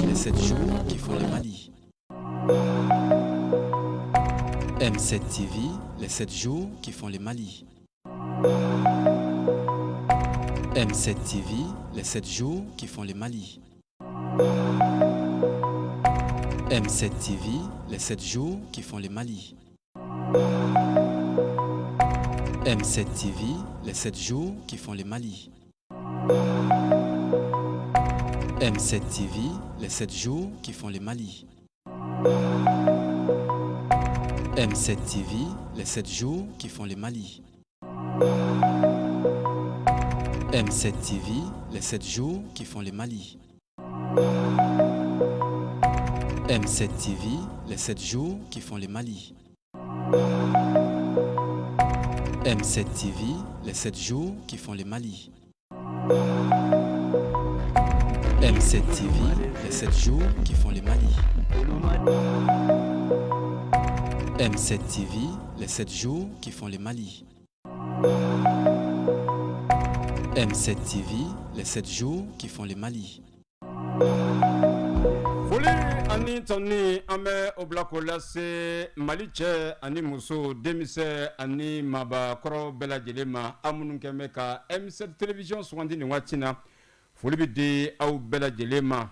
les 7 jours qui font le Mali. M7 TV, les 7 jours qui font le Mali. M7 TV, les 7 jours qui font le Mali. M7 TV, les 7 jours qui font le Mali. M7 TV, les 7 jours qui font le Mali. M7 TV, les 7 jours qui font le Mali. M7 TV, les 7 jours qui font le Mali. M7 TV, les 7 jours qui font le Mali. M7 TV, les 7 jours qui font le Mali. M7 TV, les 7 jours qui font le Mali. M7 TV, les 7 jours qui font le Mali. M7 TV, les 7 jours qui font le Mali. M7 TV, les 7 jours qui font le Mali. Foli ani tɔni, an bɛ o bila k'o lase Mali cɛ ani muso, denmisɛn ani maabakɔrɔ bɛɛ lajɛlen ma. Aw minnu kɛn bɛ ka M7 télévision sugandi nin waati na, foli bɛ di aw bɛɛ lajɛlen ma.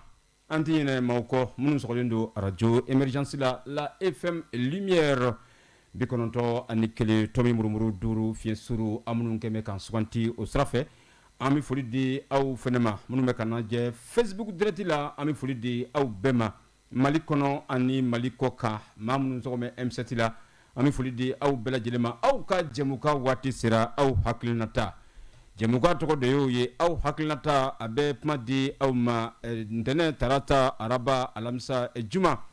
An tɛ ɲinɛ maaw kɔ minnu sɔgɔlen don radio émergence la, la FM Lumière, 91 tɔmi murumuru 5 fiɲɛ suru. Aw minnu kɛn bɛ k'an suganti o sira fɛ, an bɛ foli di aw fana ma. Minnu bɛ ka lajɛ Facebook direct la, an bɛ foli di aw bɛɛ ma, Mali kɔnɔ ani Mali kɔ kan. Maa minnu tɔgɔ bɛ M7 la, an bɛ foli di aw bɛɛ lajɛlen ma. Aw ka jɛmukan waati sera, aw hakilinata jɛmukan tɔgɔ de y'o ye, aw hakilinata. A bɛ kuma di aw ma ntɛnɛn, tarata, araba, alamisa, juma,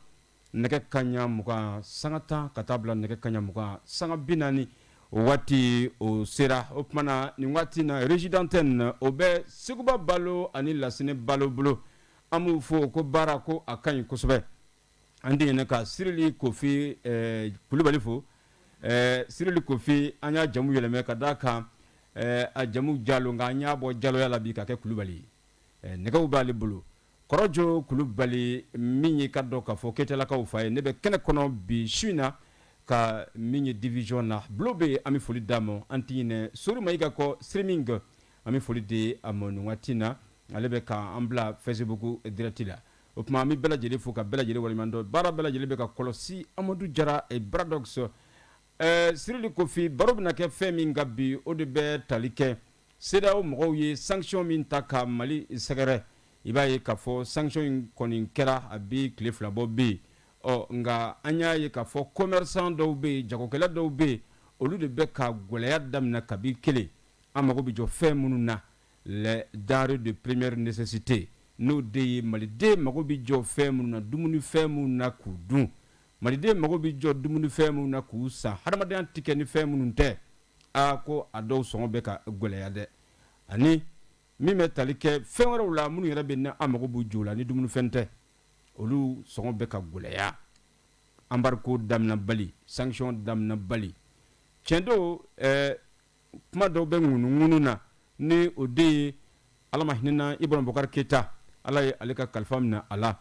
nɛgɛ kaɲa 20 sanga 10 ka taa bila nɛgɛ kaɲa 20 sanga 40. O waati o sera. O tuma na, nin waati na, régie d'antenne o bɛ Seguba Balo ani Lasine Balo bolo. An b'u fo ko baara ko a ka ɲi kosɛbɛ. An tɛ ɲinɛ ka Sirili Kofi Kulubali fo. Sirili Kofi, an y'a jamu yɛlɛmɛ ka d'a kan a jamu Jalo, nka an y'a bɔ Jaloya la bi ka kɛ Kulubali ye. Nɛgɛw b'ale bolo. Kɔrɔjo Kulubali min ye ka dɔn k'a fɔ Keyitalakaw fa ye, ne bɛ kɛnɛ kɔnɔ bi su in na ka min ye division na bulon bɛ, an bɛ foli d'a ma. An tɛ ɲinɛ Sori Mayiga kɔ streaming, an bɛ foli di a ma nin waati in na. Ale bɛ k'an bila Facebook direct la. O tuma, an bɛ bɛɛ lajɛlen fo ka bɛɛ lajɛlen waleɲuman dɔn. Baara bɛɛ lajɛlen bɛ ka kɔlɔsi Amadu Jara Bradox. Sirili Kofi, baro bɛna kɛ fɛn min kan bi, o de bɛ tali kɛ CEDEAO mɔgɔw ye sanction min ta ka Mali sɛgɛrɛ. I b'a ye k'a fɔ sanction in kɔni kɛra, a bɛ tile 2 bɔ bi. Ɔ nka an y'a ye k'a fɔ commerçant dɔw bɛ yen, jagokɛla dɔw bɛ yen, olu de bɛ ka gɛlɛya daminɛ kabi kelen. An mago bɛ jɔ fɛn minnu na, les denrées de première nécessité, n'o de ye maliden mago bɛ jɔ fɛn minnu na, dumunifɛn minnu na k'u dun, maliden mago bɛ jɔ dumunifɛn minnu na k'u san, hadamadenya tɛ kɛ ni fɛn minnu tɛ. Aa, ko a dɔw sɔngɔ bɛ ka gɛlɛya dɛ, ani min bɛ tali kɛ fɛn wɛrɛw la minnu yɛrɛ bɛ ni an mago b'u jɔ la ni dumunifɛn tɛ, olu sɔngɔ bɛ ka gɛlɛya. Embargo daminɛbali, sanction daminɛbali, tiɲɛ don. Kuma dɔw bɛ ŋunuŋunu na ni o de ye Ala ma hinɛna Ibrahim Boubacar Keita, Ala ye ale ka kalifa minɛ a la,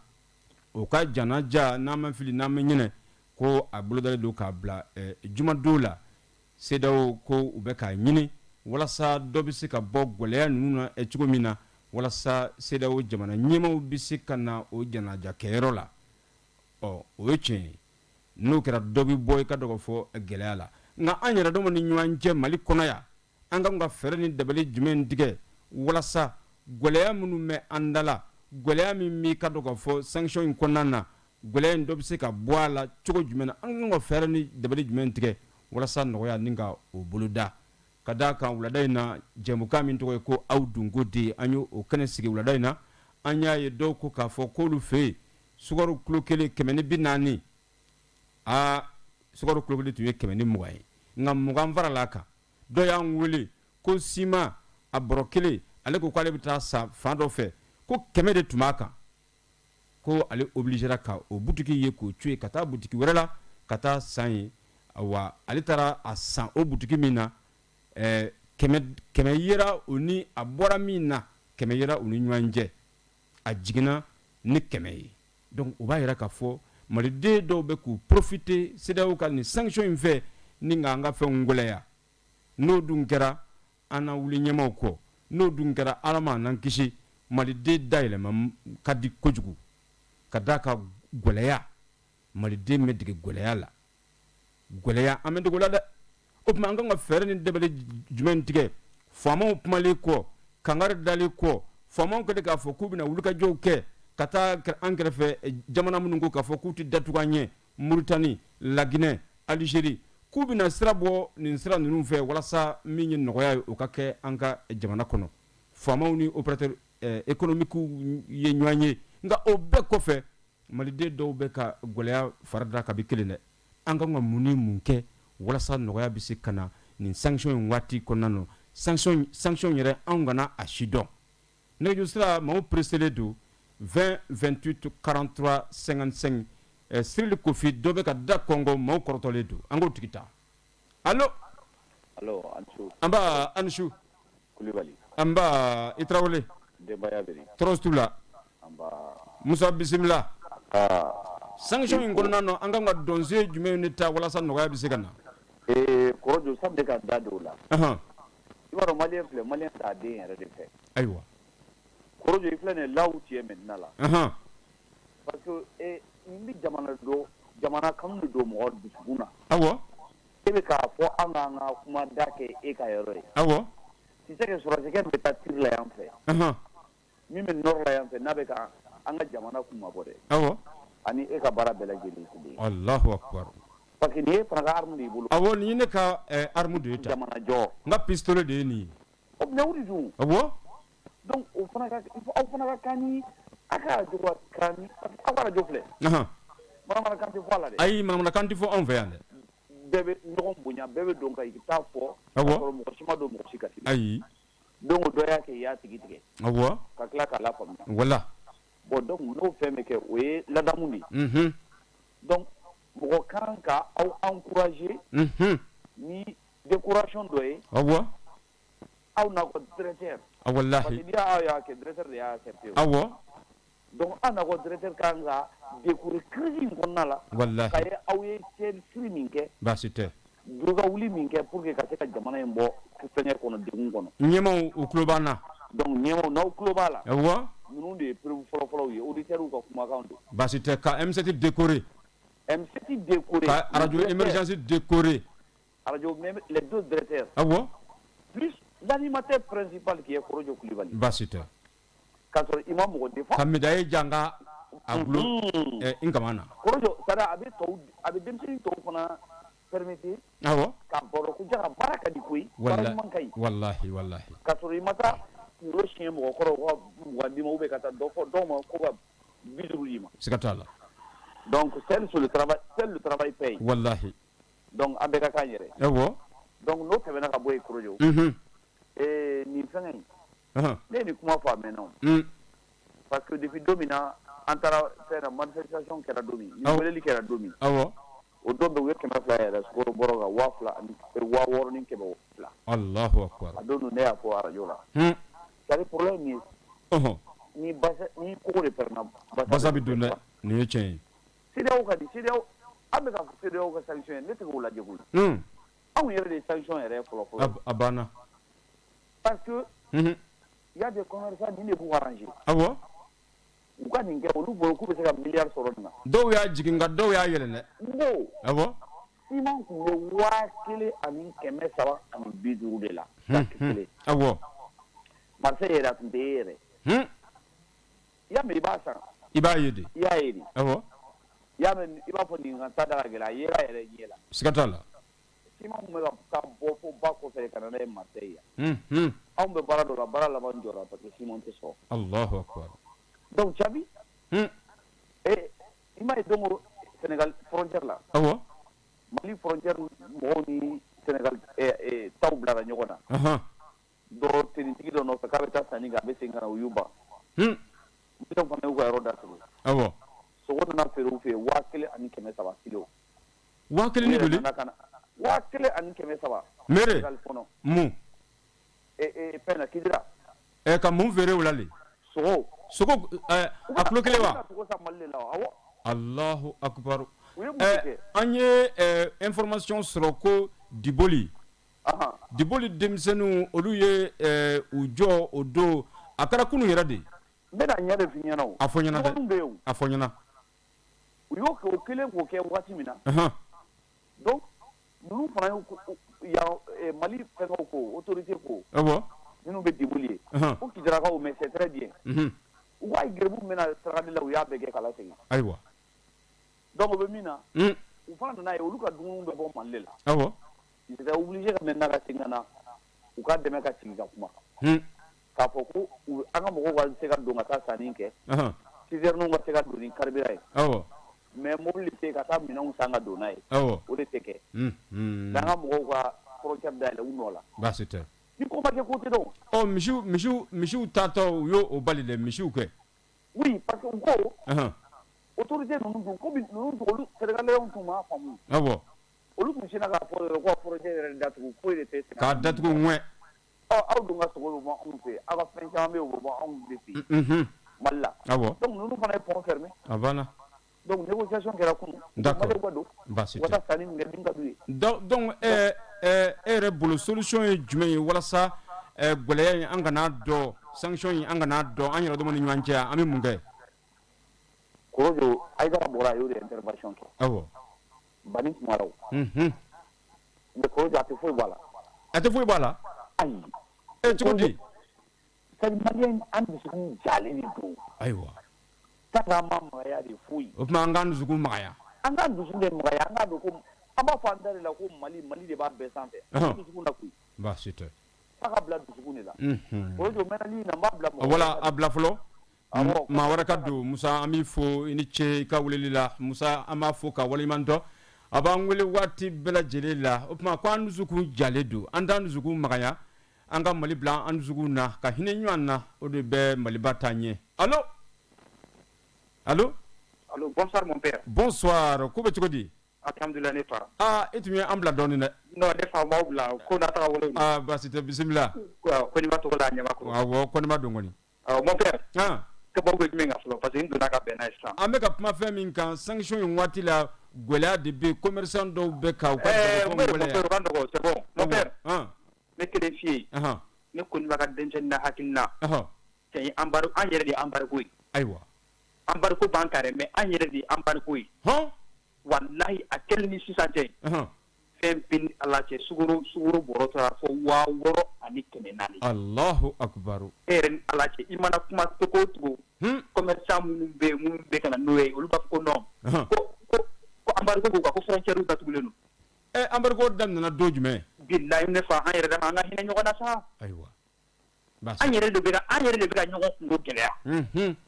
o ka janaja, n'an ma fili, n'an ma ɲinɛ, ko a bolodalen don k'a bila jumadon la. CEDEAO ko u bɛ k'a ɲini walasa dɔ bɛ se ka bɔ gɛlɛya ninnu na cogo min na, walasa CEDEAO jamana ɲɛmaaw bɛ se ka na o janaja kɛyɔrɔ la. Ɔ o ye tiɲɛ ye, n'o kɛra, dɔ bɛ bɔ i ka dɔgɔ fɔ gɛlɛya la. Nka an yɛrɛ dama ni ɲɔgɔn cɛ Mali kɔnɔ yan, an kan ka fɛɛrɛ ni dabali jumɛn tigɛ walasa gɛlɛya minnu bɛ an da la, gɛlɛya min b'i ka dɔn ka fɔ sanction in kɔnɔna na, gɛlɛya in dɔ bɛ se ka bɔ a la cogo jumɛn na? An kan ka fɛɛrɛ ni dabali jumɛn tigɛ walasa nɔgɔya ni ka o boloda? Ka d'a kan wulada in na, jɛmukan min tɔgɔ ye ko aw dunko di, an y'o kɛnɛ sigi wulada in na. An y'a ye dɔw ko k'a fɔ k'olu fɛ yen, sukaro kilo kelen 140. Aa, sukaro kilo kelen tun ye 120 ye, nka 20 farala a kan. Dɔ y'an wele ko siman a bɔrɔ kelen, ale ko k'ale bɛ taa san fan dɔ fɛ, ko 100 de tun b'a kan, ko ale obligera ka o butigi ye k'o to yen ka taa butigi wɛrɛ la ka taa san yen. Wa ale taara a san o butigi min na, 100 yera o ni a bɔra min na, 100 yera u ni ɲɔgɔn cɛ. A jiginna. ni 100 ye. Donc o b'a yira k'a fɔ maliden dɔw bɛ k'u profiter CEDEAO ka nin sanction in fɛ ni k'an ka fɛnw gɛlɛya. N'o dun kɛra, an na wuli ɲɛmaw kɔ. N'o dun kɛra, Ala m'an kisi, maliden dayɛlɛma ka di kojugu ka d'a ka gɛlɛya. Maliden bɛ dege gɛlɛya la, gɛlɛya an bɛ dege o la dɛ. O tuma an kan ka fɛɛrɛ ni dabali jumɛn tigɛ? Faamaw kumalen kɔ, kangari dalen kɔ, faamaw kɛlen k'a fɔ k'u bɛna wulikajɔw kɛ ka taa an kɛrɛfɛ jamana minnu ko k'a fɔ k'u tɛ datugu an ɲɛ, Mauritanie, Laginɛ, Algérie, k'u bɛna sira bɔ nin sira ninnu fɛ walasa min ye nɔgɔya ye, o ka kɛ an ka jamana kɔnɔ. Faamaw ni opérateur économique ye ɲɔgɔn ye. Nka o bɛɛ kɔfɛ, maliden dɔw bɛ ka gɛlɛya fara da kabi kelen dɛ. An kan ka mun ni mun kɛ walasa nɔgɔya bɛ se ka na nin sanction in waati kɔnɔna na? Sanction yɛrɛ, anw kana a si dɔn. Nɛgɛjuru sira, maaw pressélen don, 20 28 43 55. Sirili Kofi, dɔ bɛ ka da kɔngɔ, maaw kɔrɔtɔlen don. An k'o tigi ta. Allo? Allo, a ni su. An ba, a ni su. Kulibali. An ba, i Tarawele. Denbaya bɛ di? Tɔɔrɔ t'u la. An ba. Musa, bisimila. Aa. Sanction in kɔnɔna na, an kan ka dɔnsen jumɛn de ta walasa nɔgɔya bɛ se ka na? Ee Kɔrɔjo, sani ne ka n da don o la. I b'a dɔn, malien filɛ, malien t'a den yɛrɛ de fɛ. Kɔrɔjo, i filɛ nin ye là où tu es maintenant là. Parce que n bɛ jamana dɔn, jamana kanu de don mɔgɔ dusukun na. E bɛ k'a fɔ an k'an ka kuma da kɛ e ka yɔrɔ ye. Tu sais que sɔrɔdasikɛ min bɛ taa tir la yan fɛ. Min bɛ nord la yan fɛ, n'a bɛ ka an ka jamana kunmabɔ dɛ. Ani e ka baara bɛɛ lajɛlen kelen. Alahu akibaru. Parce que nin ye fana ka arme de y'i bolo. Awɔ, nin ye ne ka arme de ye tan. Jamana jɔ. N ka pistolet de ye nin ye. O mais o de dun. Donc o fana ka, il faut aw fana ka kan ni a ka radio ka kan ni, parce que aw ka radio filɛ. Manamanakan tɛ fɔ a la dɛ. Ayi, manamanakan tɛ fɔ anw fɛ yan dɛ. Bɛɛ bɛ ɲɔgɔn bonya, bɛɛ bɛ don ka i ta fɔ. K'a sɔrɔ mɔgɔ si ma don mɔgɔ si gasi la. Ayi. Donc dɔ y'a kɛ, i y'a tigi tigɛ. Ka tila k'a lafaamuya. Bon, donc n'o fɛn bɛ kɛ, o ye ladamu de ye. Donc mɔgɔ kan ka aw encourager. Ni décoration dɔ ye. Aw n'aw ka directeur. Parce que n'i y'aw y'a kɛ, directeur de y'a accepté. Donc aw n'aw ka directeur kan ka décorer crise in kɔnɔna la. Ka ye aw ye cɛsiri min kɛ. Baasi tɛ. Ka wuli min kɛ pour que ka se ka jamana in bɔ fɛngɛ kɔnɔ, degun kɔnɔ. Ɲɛmaw, u tulo b'an na. Donc ɲɛmaw, n'aw tulo b'a la. Ninnu de ye preuve fɔlɔ-fɔlɔw ye, auditeurs ka kumakan don. Baasi tɛ, ka M7 décorer. M7 décorer. Ka radio émergence décorer. Radio même les deux directeurs. Plus l'animateur principal qui est Korojo Kulibali. Baasi tɛ. K'a sɔrɔ i ma mɔgɔ défend. Ka médaille jan ka a gulo n kaman na. Korojo, c'est à dire a bɛ tɔw, a bɛ denmisɛnnin tɔw fana permettre. Ka baro ko ja baara ka di koyi. Baara ɲuman ka ɲi. Walahi walahi. K'a sɔrɔ i ma taa kunkolo siɲɛ mɔgɔkɔrɔw ka 20 d'i ma ou bien ka taa dɔ fɔ dɔw ma ko ka 50 d'i ma. Siga t'a la. Donc seul sur le travail, seul le travail paye. Walahi. Donc an bɛɛ ka k'an yɛrɛ. Donc n'o tɛmɛna ka bɔ yen, Korojo. Ee nin fɛngɛ in. Ne ye nin kuma fɔ a mɛnna o. Parce que depuis don min na an taara fɛn na, manifestation kɛra don min, ni weleli kɛra don min. O don bɛɛ u ye 200 yɛrɛ sukaro bɔrɔ kan, 2000 ani 6200. Alahu akibaru. A don dun ne y'a fɔ radio la. C'est à dire problème ye ni basa ni kogo de pɛrɛnna. Basa bɛ don dɛ, nin ye tiɲɛ ye. CEDEAO ka di, CEDEAO, an bɛ ka fɔ CEDEAO ka sanction ye, ne tɛ k'o lajɛ koyi. Anw yɛrɛ de ye sanction yɛrɛ fɔlɔ fɔlɔ. A banna. Parce que il y a des commerçants, nin de b'u arranger. U ka nin kɛ, olu bolo k'u bɛ se ka milliard sɔrɔ nin na. Dɔw y'a jigin, nka dɔw y'a yɛlɛ dɛ. N ko. Ciment tun bɛ 1350 de la. Sac kelen. Marseille yɛrɛ, a tun tɛ ye yɛrɛ. I y'a mɛn, i b'a san. I b'a ye de. I y'a ye de. I y'a mɛn, i b'a fɔ nin ka ta da ka gɛlɛn, a yera yɛrɛ ɲɛ la. Siga t'a la. Ciment tun bɛ ka taa bɔ fo ba kɔfɛ ka na n'a ye Marseille yan. Anw bɛ baara dɔ la, baara laban jɔra parce que ciment tɛ sɔrɔ. Alahu akibaru. Donc Jabi. Eh, i m'a ye don o Sénégal frontière la. Mali frontière mɔgɔw ni Sénégal taw bilara ɲɔgɔn na. Dɔ tenitigi dɔ nɔfɛ k'a bɛ taa sanni kɛ, a bɛ segin ka na, u y'u ban. Miliyɔn fana y'u ka yɔrɔ datugu. Sogo nana feere u fɛ yen 1300 kilo. 1000 ni joli? 1300. Mere. Sénégal kɔnɔ. Mun? Fɛn na Kidira. Ka mun feere o la le? Sogo. Sogo a kilo kelen wa? Sogo san Mali de la, awɔ. Allahu akbar. U ye mun kɛ? An ye information sɔrɔ ko Diboli, Diboli denmisɛnninw, olu ye u jɔ o don, a kɛra kunun yɛrɛ de. N bɛna ɲɛ de f'i ɲɛna o. A fɔ ɲɛna dɛ. Dɔgɔninw bɛ yen o. A fɔ ɲɛna. U y'o kɛ, o kelen k'o kɛ waati min na, donc ninnu fana y'u yan Mali fɛngɛw ko, autorité ko, minnu bɛ Diboli ye, ko Kijarakaw, mais c'est très bien, u ka garibu bɛna saraka la, u y'a bɛɛ kɛ k'a lasegin. Donc o bɛ min na, u fana nana ye olu ka dumuni bɛ bɔ Mali de la. Ils étaient obligés ka maintenant ka segin ka na u ka dɛmɛ ka sigi ka kuma, k'a fɔ ko an ka mɔgɔw ka se ka don ka taa sanni kɛ, citerne ka se ka don ni carburant ye, mais mobili tɛ ka taa minɛnw san ka don n'a ye, o de tɛ kɛ. Mais an ka mɔgɔw ka frontière dayɛlɛ u nɔ la. Baasi tɛ. Ni ko ma kɛ, ko tɛ dɔn. Ɔ, misiw taatɔ, u y'o o bali dɛ, misiw kɛ. Oui, parce que u ko autorité ninnu dun, komi ninnu tun, olu Sénégalais tun m'a faamu. Olu tun sinna k'a fɔ dɔrɔn ko ka frontière yɛrɛ datugu, foyi de tɛ. K'a datugu ŋɛ. Ɔ, aw dun ka sogo bɛ bɔ anw fɛ yen, aw ka fɛn caman bɛ yen, o bɛ bɔ anw de fɛ yen Mali la. Donc ninnu fana ye pont fermé. A banna. Donc négociation kɛra kunun. D'accord. Maliens ka don. Baasi U ka tɛ. taa sanni min kɛ min ka d'u ye. Donc e yɛrɛ bolo, solution ye jumɛn ye walasa gɛlɛya in, an kana dɔn, sanction in, an kana dɔn an yɛrɛ dama ni ɲɔgɔn cɛ? An bɛ mun kɛ? Korojo Aïdara bɔra, a y'o de intervention kɛ. Bani Kumara o. Mais Korojo, a tɛ foyi bɔ a la. A tɛ foyi bɔ a la? Ayi. E, cogo di? C'est Malien, an dusukun jalen de don. Tant qu'an ma magaya de, foyi. O tuma an k'an dusukun magaya. An k'an dusu de magaya, an k'a dɔn ko an b'a fɔ an da de la ko Mali, Mali de b'a bɛɛ sanfɛ. An dusukun na koyi. Baasi tɛ. F'a ka bila dusukun de la. Korojo, mɛnali in na, n b'a bila mɔgɔ. Wala a bila fɔlɔ. Maa wɛrɛ ka don. Musa, an b'i fo, i ni ce i ka weleli la. Musa, an b'a fo ka waleɲuman dɔn, a b'an wele waati bɛɛ lajɛlen la. O tuma ko an dusukun jalen don, an t'an dusukun magaya, an ka Mali bila an dusukun na, ka hinɛ ɲɔgɔn na, o de bɛ Maliba taa ɲɛ. Allo, allo. Allo, bonsoir mon père. Bonsoir, ko bɛ cogo di? Alhamdulillah, ne fa. Aa, e tun ye an bila dɔɔnin dɛ. Non, ne fa, m'aw bila ko n'a taga wolo. Aa, baasi tɛ, bisimila. Ko ni ma tɔgɔ la ɲamakɔrɔ. Awɔ, ko ni ma don kɔni. Awɔ, mon père. Ka bɛ jumɛn kan fɔlɔ? Parce que n donna ka bɛn n'a ye sisan. An bɛ ka kuma fɛn min kan, sanction in waati la, gɛlɛya de bɛ yen, commerçant dɔw bɛ ka u ka Mon père, o ka nɔgɔn, c'est bon. Mon père, ne kelen f'i ye. Ne kɔni b'a ka denmisɛnnin na hakilina. Tiɲɛ ye, embargo, an yɛrɛ de ye embargo ye. Embargo b'an kan dɛ, mais an yɛrɛ de ye embargo ye. Walahi, a kɛlen ni sisan cɛ. Fɛn bɛ ni Ala cɛ, sukaro bɔrɔ taara fɔ 6400. Allahu akbar. E yɛrɛ ni Ala cɛ, i mana kuma cogo o cogo, commerçant minnu bɛ yen, minnu bɛ ka na n'o ye, olu b'a fɔ ko non, ko embargo b'u kan, ko frontière datugulen don. Ɛ, embargo daminɛna don jumɛn? Bilahi ne fa, an yɛrɛ dama, an ka hinɛ ɲɔgɔn na sa. An yɛrɛ de bɛ ka, an yɛrɛ de bɛ ka ɲɔgɔn kungo gɛlɛya.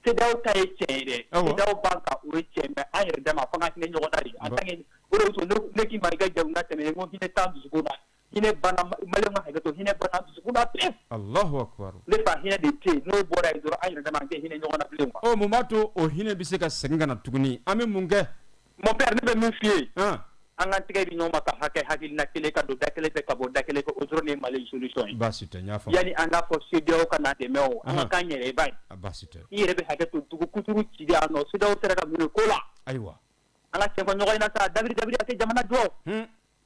CEDEAO ta ye tiɲɛ ye dɛ. CEDEAO b'an kan, o ye tiɲɛ, mais an yɛrɛ dama, f'an ka hinɛ ɲɔgɔn na de. En tant que o de kosɔn ne k'i ma i ka jamu ka tɛmɛ, n ko hinɛ t'an dusukun na. Hinɛ banna, Maliyɛnw ka hakɛ to, hinɛ banna an dusukun na pewu. Allahu akbar. Ne fa, hinɛ de tɛ yen, n'o bɔra yen dɔrɔn, an yɛrɛ dama, an tɛ hinɛ ɲɔgɔn na bilen quoi. Ɔ, mun b'a to o hinɛ bɛ se ka segin ka na tuguni? An bɛ mun kɛ? Mon père, ne bɛ min f'i ye. An k'an tɛgɛ di ɲɔgɔn ma, ka hakɛ hakilina kelen, ka don da kelen fɛ, ka bɔ da kelen fɛ, o dɔrɔn de ye Mali solution ye. Baasi tɛ, n y'a faamu. Yanni an k'a fɔ CEDEAO ka n'an dɛmɛ o, an ka k'an yɛrɛ ye ba ye. Baasi tɛ. I yɛrɛ bɛ hakɛ to, dugu kuturu ci yan nɔ, CEDEAO sera ka mun de ko la? An ka tiɲɛ fɔ ɲɔgɔn ɲɛna sa, dabiri dabiri a tɛ jamana jɔ.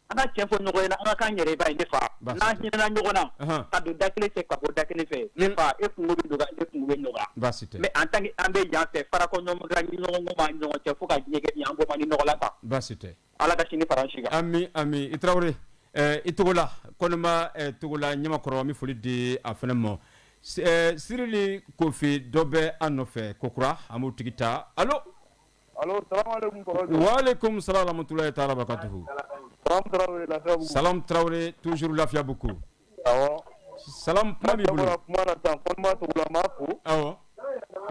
An ka tiɲɛ fɔ ɲɔgɔn ɲɛna, an ka k'an yɛrɛ ye ba ye, ne fa. N'an hinɛna ɲɔgɔn na, ka don da kelen fɛ, ka bɔ da kelen fɛ, ne fa, e kungo bɛ nɔgɔya, ne kungo bɛ nɔgɔya. Baasi tɛ. Mais en tant que an bɛ yan fɛ, farakɔ ɲɔgɔn ka ɲɔgɔn b'an ɲɔgɔn cɛ fo ka diɲɛ kɛ an bɔ man di nɔgɔ la tan. Baasi tɛ. Ala ka sini fara an si kan. Ami ami, i Tarawele, i Togola, Kɔnɛma Togola Ɲamakɔrɔ, an bɛ foli di a fana ma. Sirili Kofi dɔ bɛ an nɔfɛ kokura, an b'o tigi ta. Allo. Allo, salam alaikum kɔrɔ. Wa alaikum salam wa rahmatullahi ta'ala wa barakatuhu. Salam Tarawele, Lafiyabugu. Salam Tarawele, toujours Lafiyabugu. Awɔ. Salam, kuma b'i bolo. Kuma na sisan, Kɔnɛma Togola, n b'a fo.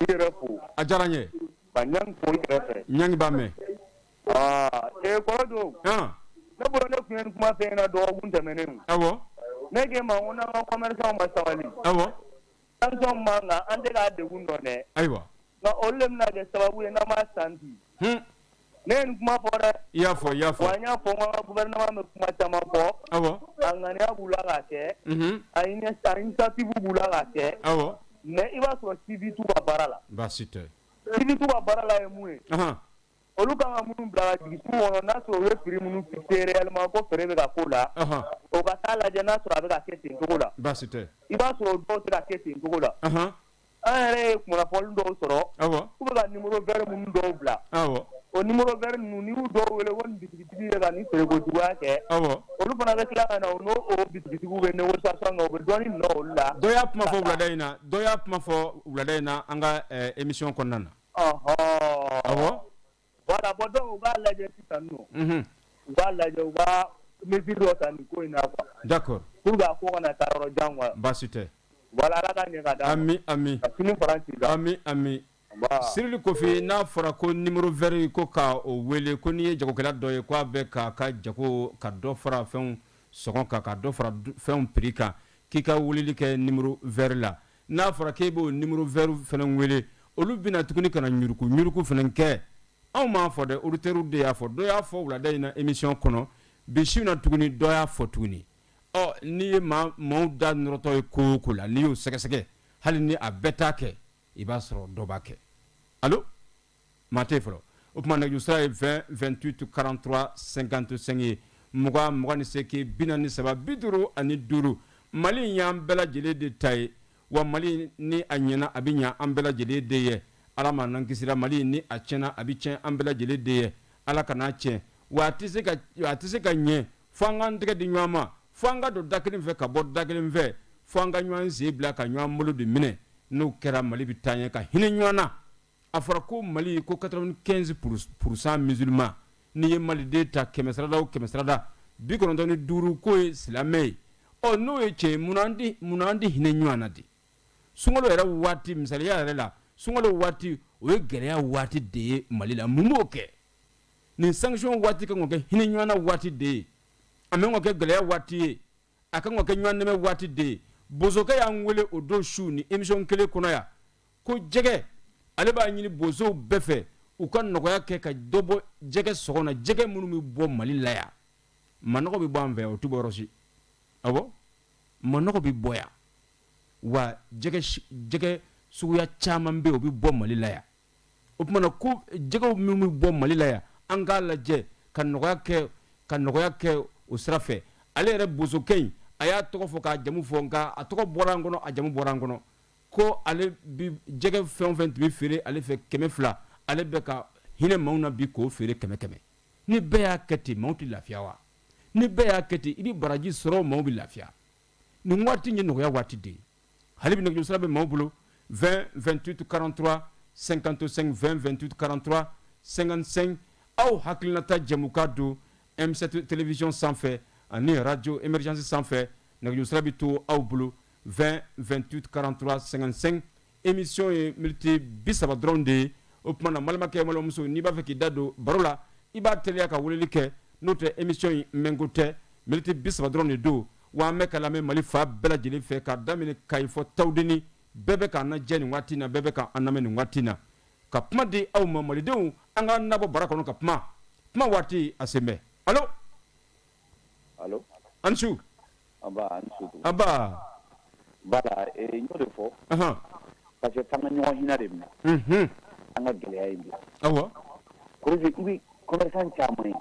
I yɛrɛ fo. A diyara n ye. Ka Ɲangi fo i kɛrɛfɛ. Ɲangi b'a mɛn. Aa, ee kɔrɔ don. Ne bolo, ne tun ye nin kuma f'e ɲɛna dɔgɔkun tɛmɛnen. Ne k'e ma ko n'an ka commerçant ma sabali. Sanction b'an kan, an tɛ k'a degun dɔn dɛ. Nka olu de bɛna kɛ sababu ye n'an b'a san bi. Ne ye nin kuma fɔ dɛ. I y'a fɔ, i y'a fɔ. Wa n y'a fɔ n ko an ka gouvernement bɛ kuma caman fɔ. A ŋaniya b'u la k'a kɛ. A initiative b'u la k'a kɛ. Mais i b'a sɔrɔ suivi t'u ka baara la. Baasi tɛ. Suivi t'u ka baara la ye mun ye? Olu kan ka minnu bila ka jigin sugu kɔnɔ, n'a sɔrɔ u ye prix minnu fixé réellement ko feere bɛ ka k'o la, o ka taa lajɛ n'a sɔrɔ a bɛ ka kɛ ten cogo la. Baasi tɛ. I b'a sɔrɔ dɔw tɛ ka kɛ ten cogo la. An yɛrɛ ye kunnafoni dɔw sɔrɔ, k'u bɛ ka numéro vert minnu dɔw bila, o numéro vert ninnu, n'i y'u dɔw wele ko nin bitigitigi ye ka nin feereko juguya kɛ, olu fana bɛ tila ka na, u n'o bitigitigiw bɛ négociation kɛ, u bɛ dɔɔnin minɛ olu la. Dɔ y'a kuma fɔ wulada in na, dɔ y'a kuma fɔ wulada in na an ka émission kɔnɔna na. Awɔ. Voilà, bon, donc u k'a lajɛ sisan nɔ, u k'a lajɛ, u ka mesure dɔ ta nin ko in na quoi. D'accord. Pour que a ko kana taa yɔrɔ jan quoi. Baasi tɛ. Voilà, Ala ka ɲɛ ka d'an ma. Ami, ami. Ka sini fara n si kan. Ami, ami. Sirili Kofi, n'a fɔra ko numéro vert, ko ka o wele ko n'i ye jagokɛla dɔ ye ko a bɛ k'a ka jago ka dɔ fara fɛnw sɔngɔ kan, ka dɔ fara fɛnw prix kan, k'i ka weleli kɛ numéro vert la, n'a fɔra k'e b'o numéro vert fana wele, olu bɛna tuguni ka na ɲuruku ɲuruku fana kɛ. Anw m'a fɔ dɛ, auditeurs de y'a fɔ. Dɔ y'a fɔ wulada in na émission kɔnɔ bi, su na tuguni dɔ y'a fɔ tuguni. Ɔ, n'i ye maa maaw da nɔrɔtɔ ye ko o ko la, n'i y'o sɛgɛsɛgɛ, hali ni a bɛɛ t'a kɛ, i b'a sɔrɔ dɔ b'a kɛ. Allo, maa tɛ yen fɔlɔ. O tuma, nɛgɛjuru sira ye 20 28 43 55 ye, 20 28 43 55. Mali in y'an bɛɛ lajɛlen de ta ye, wa Mali ni a ɲɛna, a bɛ ɲɛ an bɛɛ lajɛlen de ye. Ala ma n'an kisira. Mali ni a tiɲɛna, a bɛ tiɲɛ an bɛɛ lajɛlen de ye. Ala kan'a tiɲɛ. Wa a tɛ se ka ɲɛ fo an k'an tɛgɛ di ɲɔgɔn ma, fo an ka don da kelen fɛ ka bɔ da kelen fɛ, fo an ka ɲɔgɔn sen bila ka ɲɔgɔn bolo de minɛ. N'o kɛra, Mali bɛ taa ɲɛ ka hinɛ ɲɔgɔn na. A fɔra ko Mali ko 95 % musulman. N'i ye maliden ta 100 sarada o 100 sarada, 95 k'o ye silamɛ ye. Ɔ, n'o ye tiɲɛ ye, munna an tɛ hinɛ ɲɔgɔn na de? Sunkalo yɛrɛ waati, misaliya yɛrɛ la, sunkalo waati, o ye gɛlɛya waati de ye Mali la. Mun b'o kɛ? Nin sanction waati kan ka kɛ hinɛ ɲɔgɔn na waati de ye, a man ka kɛ gɛlɛya waati ye, a kan ka kɛ ɲɔgɔn dɛmɛ waati de ye. Bozokɛ y'an wele o don su ni émission kelen kɔnɔ yan ko jɛgɛ, ale b'a ɲini bozow bɛɛ fɛ u ka nɔgɔya kɛ ka dɔ bɔ jɛgɛ sɔngɔ na, jɛgɛ minnu bɛ bɔ Mali la yan. Manɔgɔ bɛ bɔ an fɛ yan, o tɛ bɔ yɔrɔ si. Awɔ, manɔgɔ bɛ bɔ yan wa, jɛgɛ suguya caman bɛ yen, o bɛ bɔ Mali la yan. O tuma na, ko jɛgɛw minnu bɛ bɔ Mali la yan, an k'a lajɛ ka nɔgɔya kɛ o sira fɛ. Ale yɛrɛ bozokɛ in, a y'a tɔgɔ fɔ k'a jamu fɔ, nka a tɔgɔ bɔra an kɔnɔ, a jamu bɔra an kɔnɔ, ko ale bi jɛgɛ fɛn o fɛn tun bɛ feere ale fɛ 200, ale bɛ ka hinɛ maaw na bi k'o feere 100 100. Ni bɛɛ y'a kɛ ten, maaw tɛ lafiya wa? Ni bɛɛ y'a kɛ ten, i bɛ baraji sɔrɔ, maaw bɛ lafiya. Nin waati in ye nɔgɔya waati de ye. Hali bi nɛgɛjuru sira bɛ maaw bolo: 20 28 43 55, 20 28 43 55. Aw hakilinata jɛmukan don M7 télévision sanfɛ ani radio émergence sanfɛ. Nɛgɛjuru sira bɛ to aw bolo: 20 28 43 55. Émission ye miniti 30 dɔrɔn de ye. O tuma na, balimakɛ, balimamuso, n'i b'a fɛ k'i da don baro la, i b'a teliya ka weleli kɛ, n'o tɛ émission in mɛnko tɛ. Miniti 30 dɔrɔn de don wa. An bɛ ka lamɛn Mali fan bɛɛ lajɛlen fɛ, ka daminɛ Kayi fɔ Tawudeni. Bɛɛ bɛ k'an lajɛ nin waati in na, bɛɛ bɛ k'an lamɛn nin waati in na. Ka kuma di aw ma, malidenw, an ka nabɔ bara kɔnɔ ka kuma. Kuma waati a sen bɛ. Allo? Allo? An su. Anba, an su. Anba. Voilà, n y'o de fɔ, parce que f'an ka ɲɔgɔn hinɛ de minɛ, an ka gɛlɛya in bila. Kɔrɔfɛ, i bɛ commerçant caman ye,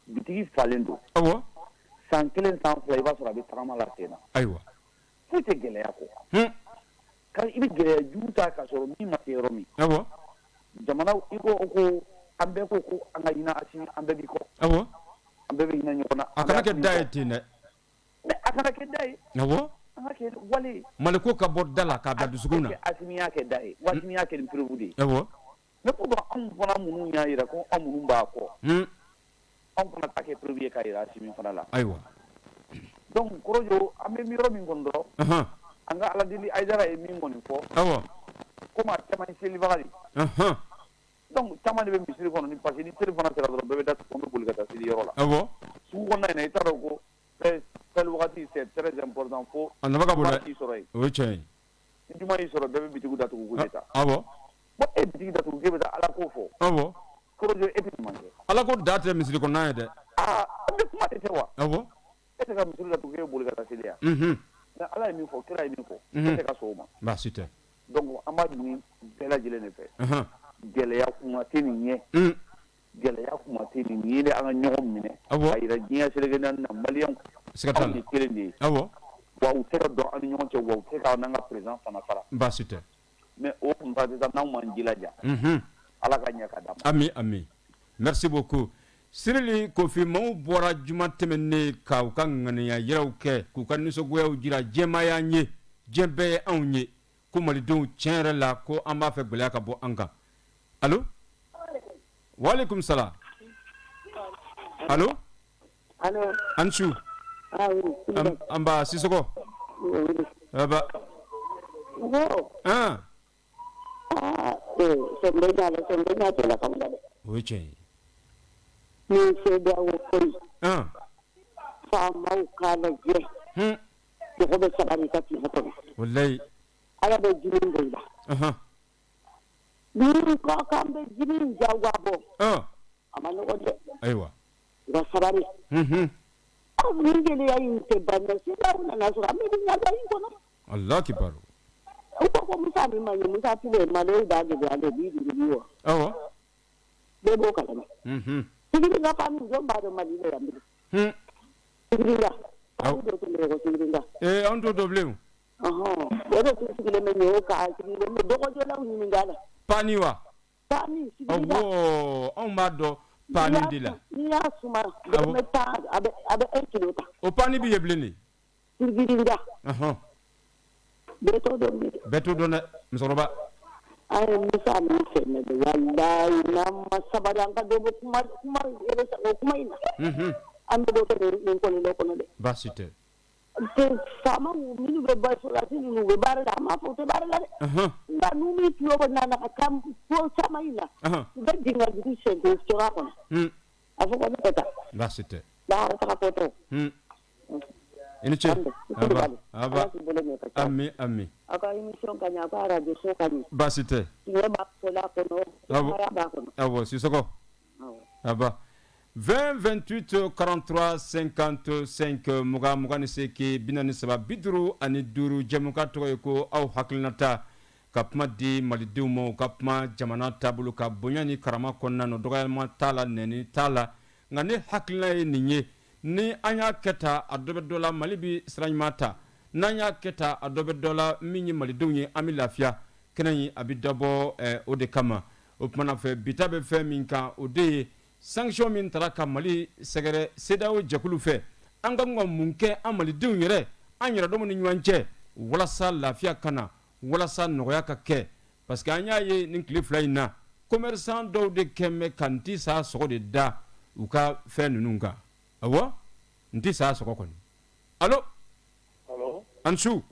bitigi falen don. San kelen, san 2, i b'a sɔrɔ a bɛ tagama la sen na. Foyi tɛ gɛlɛya kɔ. Ka i bɛ gɛlɛya jugu ta k'a sɔrɔ min ma se yɔrɔ min. Jamana, i ko ko an bɛɛ ko ko an ka hinɛ Asimi, an bɛɛ b'i kɔ. An bɛɛ bɛ hinɛ ɲɔgɔn na. A kana kɛ da ye ten dɛ. Mais a kana kɛ da ye. An ka kɛ wale ye. Maliko ka bɔ da la k'a bila dusukun na. Asimi y'a kɛ da ye wa, Asimi y'a kɛ ni preuve de ye. Mais pourquoi anw fana minnu y'a jira ko anw minnu b'a kɔ, anw fana ta kɛ preuve ye k'a jira Asimi fana la? Donc Kɔrɔjo, an bɛ yɔrɔ min kɔni dɔrɔn, an ka Ala deli. Ayidara ye min kɔni fɔ, komi a caman ye selibaga de ye, donc caman de bɛ misiri kɔnɔ ni, parce que ni seli fana sera dɔrɔn, bɛɛ bɛ datugu, an bɛ boli ka taa seli yɔrɔ la. Sugu kɔnɔna in na, i t'a dɔn ko seli wagati, c'est très important fo A nafa ka bon dɛ. k'i sɔrɔ yen. O ye tiɲɛ ye. Ni juma y'i sɔrɔ, bɛɛ bɛ bitigi datugu k'u bɛ taa. Bon, e bitigi datugu k'e bɛ taa Ala ko fɔ. Kɔrɔjo, e tɛ ɲuman kɛ. Ala ko da tɛ misiri kɔnɔna ye dɛ. Aa, an bɛ kuma de tɛ wa? E tɛ ka misiri datugu k'e bɛ boli ka taa seli yan. Mais Ala ye min fɔ, kira ye min fɔ, e tɛ ka sɔn o ma. Baasi tɛ. Donc an b'a ɲini bɛɛ lajɛlen de fɛ, gɛlɛya kuma tɛ nin ɲɛ, gɛlɛya kuma tɛ nin ye dɛ. An ka ɲɔgɔn minɛ ka yira diɲɛ seleke naani na, maliyɛnw anw de kelen de ye. Wa u tɛ ka dɔn an ni ɲɔgɔn cɛ, wa u tɛ ka n'an ka président fana fara. Baasi tɛ. Mais o kun ta sisan, n'anw m'an jilaja, Ala ka ɲɛ ka d'an ma. Ami ami, merci beaucoup. Sirili Kofi, maaw bɔra juma tɛmɛnen ka u ka ŋaniya yiraw kɛ, k'u ka nisɔngoyaw jira. Diɲɛmaa y'an ye, diɲɛ bɛɛ ye anw ye, ko malidenw, tiɲɛ yɛrɛ la, ko an b'a fɛ gɛlɛya ka bɔ an kan. Allo, waaleykum salam. Allo. Allo. An su. Ah oui. An ba Sisɔkɔ. Oui. Aba. Ko. Ah. Ah, eh, sɔmbe ɲa la, sɔmbe ɲa tɛ la ka dɛ. O ye tiɲɛ ye. Ni CEDEAO ko in. Faamaw k'a lajɛ. Mɔgɔ bɛ sabali i ka tile kɔnɔ. Walayi. Ala bɛ jiri bɔ i la. Ni ko k'an bɛ jiri in jagoya bɔ. A ma nɔgɔn dɛ. Ayiwa. U ka sabali. Aw ni gɛlɛya in tɛ ban dɛ. CEDEAO nana sɔrɔ an bɛ ɲaga in kɔnɔ. Allah kibaru. U ko ko Musa min ma ye, Musa Ture, Maliw b'a gɛlɛya de bi duuru bi wa. Awɔ. Bɛɛ b'o kalama. Sigiringa fa min, jɔn b'a dɔn Mali la yan bilen? Sigiringa. Aw dɔ tun bɛ ko Sigiringa. Ee, an t'o dɔn bilen. O de tun sigilen bɛ nin o kan, sigilen bɛ dɔgɔjɔlaw ɲininka la. Pani wa? Pani, Sigiringa. Awɔ, anw b'a dɔn pani de la. N'i y'a suma, dɔrɔmɛ 10, a bɛ 1 kilo ta. O pani bɛ yen bilen de? Sigiringa. Bɛɛ t'o dɔn bi. Bɛɛ t'o dɔn dɛ, musokɔrɔba. An ye Musa min fɛ mɛ dɛ, walayi, n'an ma sabali, an ka dɔ bɔ kuma kuma o kuma in na. An bɛ dɔ kɛ nin kɔlɔlɔ kɔnɔ dɛ. Baasi tɛ. Faamaw minnu bɛ ba sɔrɔdasi ninnu, u bɛ baara la, an m'a fɔ u tɛ baara la dɛ. Nka n'u m'i tulo bɔ nana ka kan ko caman in na, u bɛ dingɛ jugu sen k'o sɔrɔ a kɔnɔ. A fɔ ko ne tɛ taa. Baasi tɛ. Lahara taga ko tɛ. I ni ce. Aba aba, ami ami. Aw ka émission ka ɲi, aw ka radio so ka ɲi. Baasi tɛ. Tiɲɛ b'a fɔla kɔnɔ, kumaya b'a kɔnɔ. Awɔ, Sisɔkɔ. Aba. 20 28 43 55, 20 28 43 55. Jɛmukan tɔgɔ ye ko aw hakilinata, ka kuma di malidenw ma, u ka kuma jamana taabolo ka bonya ni karama kɔnɔna na, dɔgɔyalima t'a la, nɛni t'a la. Nka ne hakilina ye nin ye: ni an y'a kɛ tan, a dɔ bɛ dɔ la, Mali bɛ sira ɲuman ta. N'an y'a kɛ tan, a dɔ bɛ dɔ la, min ye malidenw ye, an bɛ lafiya. Kɛnɛ in a bɛ dabɔ o de kama. O kumana fɛ, bita bɛ fɛn min kan, o de ye sanction min taara ka Mali sɛgɛrɛ CEDEAO jɛkulu fɛ. An ka kan ka mun kɛ, an malidenw yɛrɛ, an yɛrɛdɔn ni ɲɔgɔn cɛ, walasa lafiya ka na, walasa nɔgɔya ka kɛ? Parce que an y'a ye nin tile 2 in na, commerçant dɔw de kɛn bɛ ka n ti sa sɔgɔ de da u ka fɛn ninnu kan. Awɔ, n ti sa sɔgɔ kɔni. Allo. An su.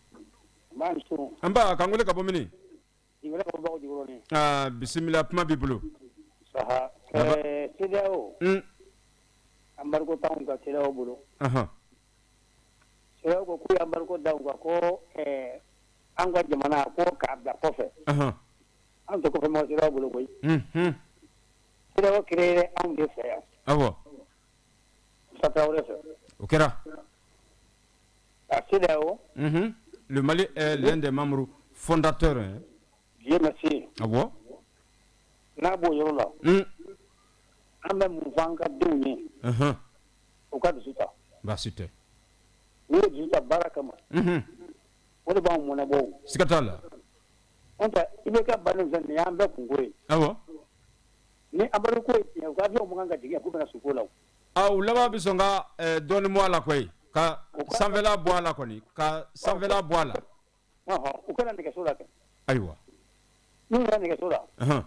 An ba, k'an wele ka bɔ mini? Aa, bisimila, kuma b'i bolo. Saha, CEDEAO, embargo t'anw kan CEDEAO bolo. CEDEAO ko k'u ye embargo da u kan ko an ka jamana ko k'a bila kɔfɛ. An tɛ kɔfɛ mɔgɔ CEDEAO bolo koyi. CEDEAO créé anw de fɛ yan. Musa Traoré fɛ. O kɛra. A CEDEAO. Le Mali est l'un des membres fondateurs, hein. Dieu merci. Awɔ. N'a b'o yɔrɔ la, an bɛ mun fɔ an ka denw ye? U ka dusu ta. Baasi tɛ. N'u ye dusu ta baara kama, o de b'anw mɔnɛ bɔ o. Siga t'a la. N'o tɛ, i bɛ ka ban nin fɛn nin y'an bɛɛ kungo ye. Ni embargo ko ye tiɲɛ, u ka avion man kan ka jigin k'u bɛna su ko la o. Ah, u laban bɛ sɔn ka dɔɔnin bɔ a la koyi, ka sanfɛla bɔ a la kɔni, ka sanfɛla bɔ a la. U kana nɛgɛso la kɛ. Ayiwa. N'u nana nɛgɛso la,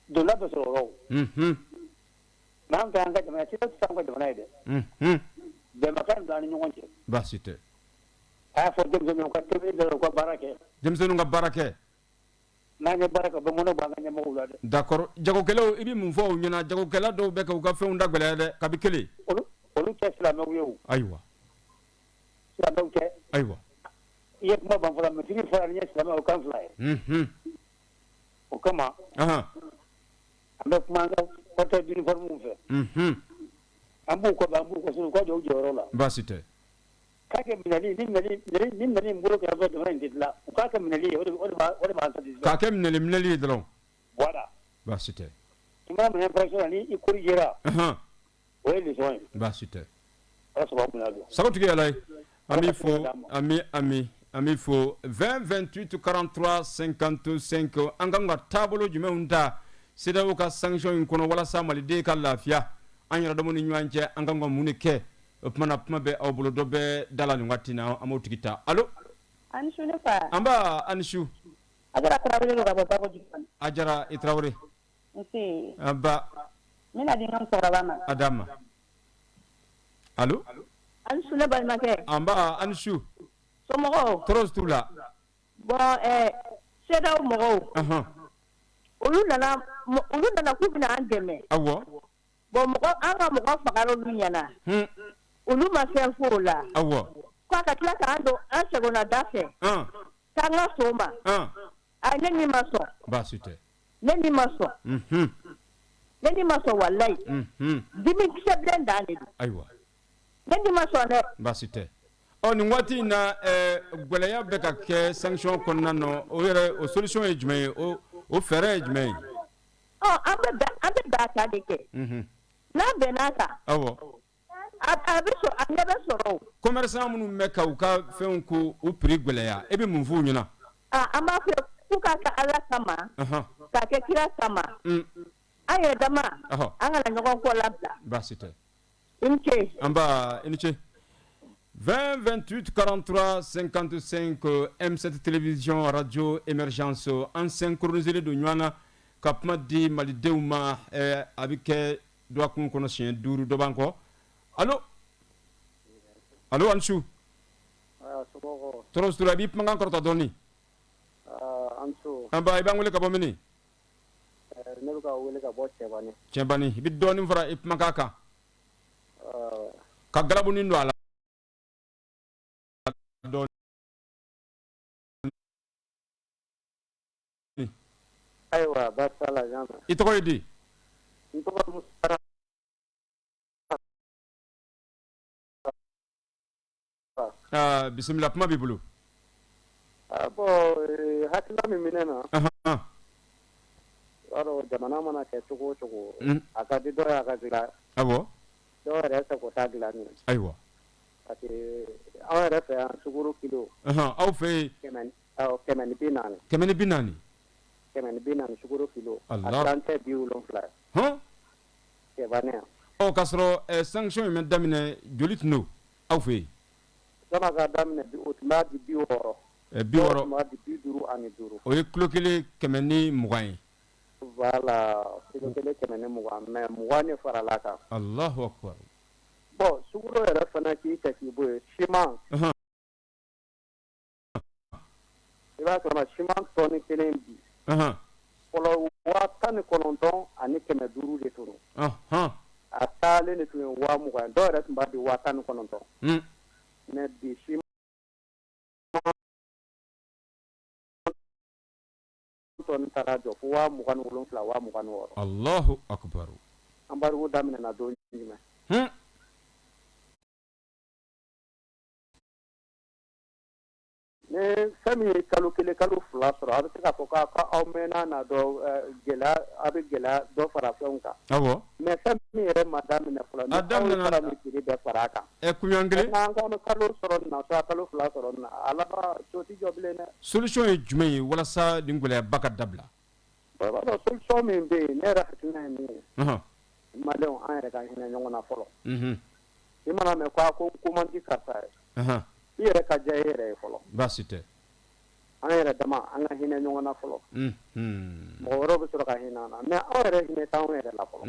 donda bɛ sɔrɔ o rɔ o. Mais an fɛ, an ka jamana, CEDEAO tɛ an ka jamana ye dɛ. Bɛnbakan don an ni ɲɔgɔn cɛ. Baasi tɛ. A y'a fɔ denmisɛnninw ka tɛmɛ dɔrɔn, u ka baara kɛ. Denmisɛnninw ka baara kɛ. N'an ye baara kɛ, u bɛ mɔnɛ bɔ an ka ɲɛmɔgɔw la dɛ. D'accord, jagokɛlaw, i bɛ mun fɔ u ɲɛna? Jagokɛla dɔw bɛ kɛ u ka fɛnw da gɛlɛya dɛ, kabi kelen. Olu tɛ silamɛw ye o. Ayiwa. Silamɛw tɛ. Ayiwa. I ye kuma ban fɔlɔ, misiri fɔra ni ye silamɛw o kan fila ye. O kama, an bɛ kuma an ka porteur d'uniforme fɛ. An b'u kɔfɛ, an b'u kɔ, u ka jɔ u jɔyɔrɔ la. Baasi tɛ. K'a kɛ minɛli ni minɛli ni minɛli in bolo kɛra dɔrɔn jamana in tɛ dilan. U k'a kɛ minɛli ye, o de b'an satisfait. K'a kɛ minɛli minɛli ye dɔrɔn. Voilà. Baasi tɛ. I mana minɛ infraction na ni i corrigera. O ye leçon ye. Baasi tɛ. Ala sababu bonya don. Sago tigi Ala ye. An b'i fo, an b'i ami, an b'i fo 20 28 43 55. An kan ka taabolo jumɛnw ta CEDEAO ka sanction in kɔnɔ walasa maliden ka lafiya an yɛrɛ damaw ni ɲɔgɔn cɛ? An kan ka mun de kɛ? O tuma na, kuma bɛ aw bolo. Dɔ bɛ da la nin waati na, an b'o tigi ta. Allo? Ani su ne fa. An ba, ani su. Ajara Tarawele don ka bɔ Bako Jikɔrɔni. Ajara i Tarawele. Nse. An ba. N bɛna di n ka musokɔrɔba ma. A d'a ma. Allo? Ani su ne balimakɛ. An ba, ani su. Somɔgɔw? Tɔɔrɔ t'u la. Bon, CEDEAO mɔgɔw. Olu nana k'u bɛna an dɛmɛ. Bon, mɔgɔ an ka mɔgɔ fagara olu ɲɛna. Olu ma fɛn fɔ o la. K'a ka tila k'an don an seginna da fɛ. K'an ka sɔn o ma. A ne ni ma sɔn. Baasi tɛ. Ne ni ma sɔn. Ne ni ma sɔn walayi. Dimi kisɛ bilen dan de don. Ayiwa. Ne ni ma sɔn dɛ. Baasi tɛ. Ɔ, nin waati in na, gɛlɛya bɛ ka kɛ sanction kɔnɔna na. O yɛrɛ, o solution ye jumɛn ye? O fɛɛrɛ ye jumɛn ye? Ɔ, an bɛ bɛn a kan de kɛ. N'an bɛnn'a kan. A bɛ sɔrɔ, a ɲɛ bɛ sɔrɔ o. Commerçant minnu bɛ ka u ka fɛnw ko u prix gɛlɛya, e bɛ mun f'u ɲɛna? A an b'a fɔ k'u k'a kɛ Ala kama. K'a kɛ kira kama. An yɛrɛ dama. An kana ɲɔgɔn kɔ labila. Baasi tɛ. I ni ce. An ba, i ni ce. 20 28 43 55, M7 Télévision, Radio Émergence. An synchronisé don ɲɔgɔn na ka kuma di malidenw ma. A bɛ kɛ dɔgɔkun kɔnɔ siɲɛ 5. Dɔ b'an kɔ. Allo, allo, ani su. Tɔɔrɔ si t'u la. I b'i kumakan kɔrɔta dɔɔni. An su. An ba, i b'an wele ka bɔ mini? Ne bɛ ka wele ka bɔ Cɛbani. Cɛbani. I bɛ dɔɔnin fara i kumakan kan ka galabunin don a la dɔɔnin. Ayiwa, baasi t'a la, n y'a mɛn. I tɔgɔ ye di? N tɔgɔ Musa. Aa, bisimila, kuma b'i bolo. Bon, hakilina min bɛ ne na, i b'a dɔn, jamana mana kɛ cogo o cogo, a ka di dɔw ye a ka dilan, dɔw yɛrɛ fɛ k'o t'a dilanni ye. Parce que anw yɛrɛ fɛ yan, sukaro kilo Aw fɛ yen? 100, awɔ, 140. 140. 140 sukaro kilo. A Allah. tilancɛ 70 ye. Cɛbani yan. Ɔ, k'a sɔrɔ sanction in bɛ daminɛ, joli tun don aw fɛ yen? San'a ka daminɛ, o tun b'a di 60. 60. Dɔw tun b'a di 55. O ye kilo kelen 120 ye. Voilà, kilo kelen 120, mais 20 de faral'a kan. Allahu akbar. Bon, sukaro yɛrɛ fana k'i cɛ k'i bɔ yen, siman, i b'a sɔrɔ siman tɔni kelen bi, fɔlɔ 19,500 de tun don. A taalen de tun ye 20,000 ye, dɔw yɛrɛ tun b'a di 19,000. Mais bi, siman tɔni taara jɔ fo 27,000, 26,000. Allahu akbar. Embargo daminɛna don jumɛn? Ni fɛn min ye kalo 1, kalo 2 sɔrɔ, a bɛ se k'a fɔ k'aw mɛnna na dɔ gɛlɛya, a bɛ gɛlɛya dɔ fara fɛnw kan. Mais fɛn min yɛrɛ ma daminɛ fɔlɔ, ni A aw ye daminɛna. fara min prix bɛɛ fara a kan. Kunɲɔgɔn kelen. N'an ko an bɛ kalo sɔrɔ nin na, soit kalo 2 sɔrɔ nin na, a laban so tɛ jɔ bilen dɛ. Solution ye jumɛn ye walasa nin gɛlɛyaba ka dabila? Bon, i b'a dɔn, solution min bɛ yen, ne yɛrɛ hakilina ye min ye, maliyɛnw, an yɛrɛ ka hinɛ ɲɔgɔn na fɔlɔ. I mana mɛn ko a ko ko man di karisa ye, i yɛrɛ ka diya e yɛrɛ ye fɔlɔ. Baasi tɛ. An yɛrɛ dama, an ka hinɛ ɲɔgɔn na fɔlɔ. Mɔgɔ wɛrɛw bɛ sɔrɔ ka hinɛ an na, mais anw yɛrɛ hinɛ t'anw yɛrɛ la fɔlɔ.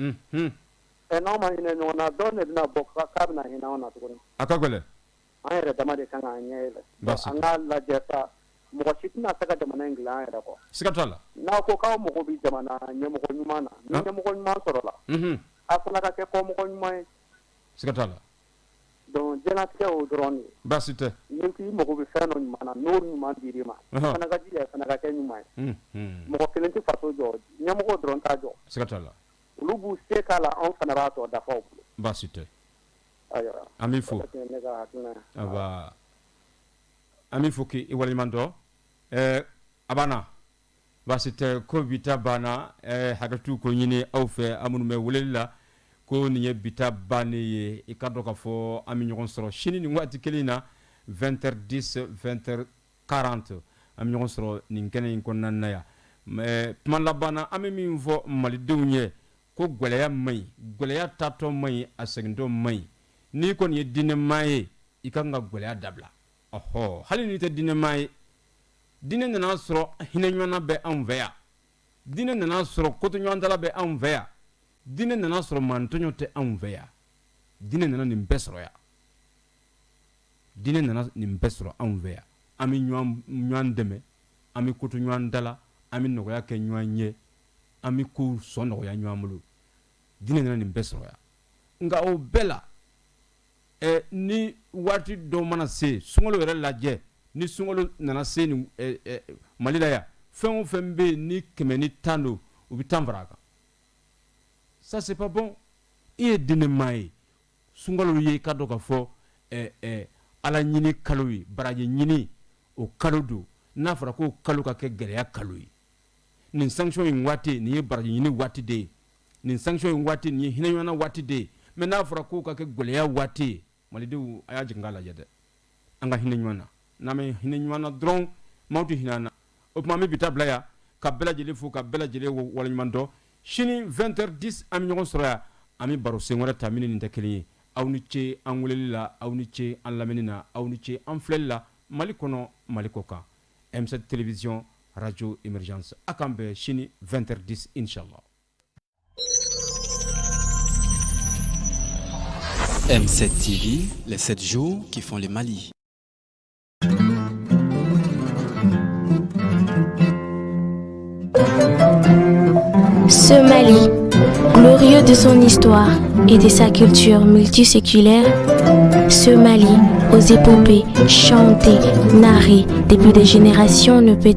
Ɛ, n'anw ma hinɛ ɲɔgɔn na, dɔn de bɛna bɔ k'a bɛna hinɛ anw na tuguni? A ka gɛlɛn. An yɛrɛ dama de kan k'an ɲɛ yɛlɛ. Baasi An tɛ. k'a lajɛ sa, mɔgɔ si tɛna se ka jamana in dilan an yɛrɛ kɔ. Siga t'a la. N'aw ko k'aw mago bɛ jamana ɲɛmɔgɔ ɲuman na, ni ɲɛmɔgɔ ɲuman sɔrɔla, a fana ka kɛ kɔmɔgɔ ɲuman ye. Siga t'a la. Donc diɲɛlatigɛ y'o dɔrɔn de ye. Baasi tɛ. Ni k'i mago bɛ fɛn dɔ ɲuman na, n'o ɲuman dir'i ma, i fana ka jija, i fana ka kɛ ɲuman ye. Mɔgɔ kelen tɛ faso jɔ, ɲɛmɔgɔ dɔrɔn t'a jɔ. Siga t'a la. Olu b'u se k'a la, anw fana b'a tɔ dafa u bolo. Baasi tɛ. Ayiwa. An b'i fo. O tun ye ne ka hakilina ye. Aba, an b'i fo k'i waleɲuman dɔn. A banna, baasi tɛ, ko bi ta banna. Hakɛtu ko ɲini aw fɛ, aw minnu bɛ weleli la, ko nin ye bi ta bannen ye. I ka dɔn k'a fɔ an bɛ ɲɔgɔn sɔrɔ sini nin waati kelen in na, 20h10, 20h40, an bɛ ɲɔgɔn sɔrɔ nin kɛnɛ in kɔnɔna na yan. Mais kuma laban na, an bɛ min fɔ malidenw ye, ko gɛlɛya man ɲi, gɛlɛya taatɔ man ɲi, a segintɔ man ɲi. N'i kɔni ye diinɛmaa ye, i ka kan ka gɛlɛya dabila. Ɔhɔ, hali n'i tɛ diinɛmaa ye, diinɛ nana sɔrɔ hinɛ ɲɔgɔnna bɛ anw fɛ yan, diinɛ nana sɔrɔ kotoɲɔgɔntala bɛ anw fɛ yan, diinɛ nana sɔrɔ mantɔɲɔ tɛ anw fɛ yan, diinɛ nana nin bɛɛ sɔrɔ yan, diinɛ nana nin bɛɛ sɔrɔ anw fɛ yan. An bɛ ɲɔgɔn dɛmɛ, an bɛ koto ɲɔgɔn da la, an bɛ nɔgɔya kɛ ɲɔgɔn ye, an bɛ kow sɔn nɔgɔya ɲɔgɔn bolo. Diinɛ nana nin bɛɛ sɔrɔ yan. Nka o bɛɛ la, ni waati dɔ mana se, sunkalo yɛrɛ lajɛ, ni sunkalo nana se nin Mali la yan, fɛn o fɛn bɛ yen ni 110 don, u bɛ 10 fara a kan. Ça, c'est pas bon. I ye diinɛmaa ye, sunkalo ye, i ka dɔn k'a fɔ ala ɲini kalo ye, baraji ɲini o kalo don. N'a fɔra ko kalo ka kɛ gɛlɛya kalo ye, nin sanction in waati, nin ye baraji ɲini waati de ye, nin sanction in waati, nin ye hinɛ ɲɔgɔnna waati de ye. Mais n'a fɔra k'o ka kɛ gɛlɛya waati ye, malidenw, a y'a jigin k'a lajɛ dɛ, an ka hinɛ ɲɔgɔn na. N'an bɛ hinɛ ɲɔgɔn na dɔrɔn, maaw tɛ hinɛ an na. O tuma, an bɛ bi ta bila yan, ka bɛɛ lajɛlen fo, ka bɛɛ lajɛlen waleɲuman dɔn. Sini 20h10, an bɛ ɲɔgɔn sɔrɔ yan, an bɛ baro sen wɛrɛ ta min ni nin tɛ kelen ye. Aw ni ce an weleli la, aw ni ce an lamɛnni na, aw ni ce an filɛli la, Mali kɔnɔ, Mali kɔ kan. M7 Télévision, Radio Émergence, a k'an bɛn sini 20h10, inchallah. M7 TV, les 7 jours qui font le Mali. Ce Mali, glorieux de son histoire et de sa culture multiséculaire, ce Mali aux épopées chantées, narrées depuis des générations ne peut